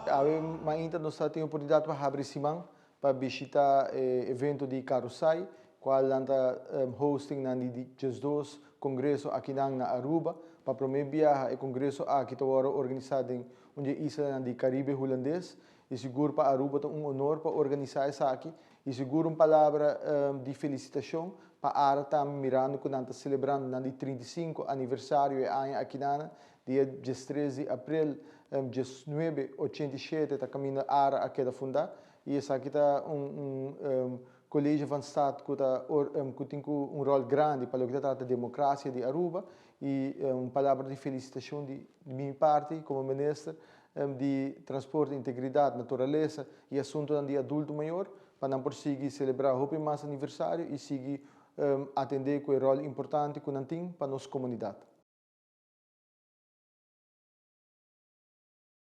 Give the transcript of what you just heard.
Awe mainta nos tin oportunidat pa habri siman pa bishitá e evento di Carosai, kual nan ta hosting nan di 12 kongreso akinan na Aruba. Pa promé biaha e kongreso aki ta wòrdu organisá den un isla di Karibe Hulandes i sigur pa Aruba ta un honor pa organisá esaki i sigur un palabra di felisitashon pa ARA tambe, mirando ku nan ta selebrando nan di 35 aniversario e aña akinan. Dia 13 di aprel 1987 ta kaminda ARA a keda fundá i esaki ta un College van Staat ku ta ku tin un ròl grandi pa loke ta trata demokrasia di Aruba i un palabra di felisitashon di mi parti komo minister di Transporte, Integridat, Naturalesa i Asuntu di Adulto Mayor pa nan por sigui selebrá hopi mas aniversario i sigui atendé ku e ròl importante ku nan tin pa nos komunidat.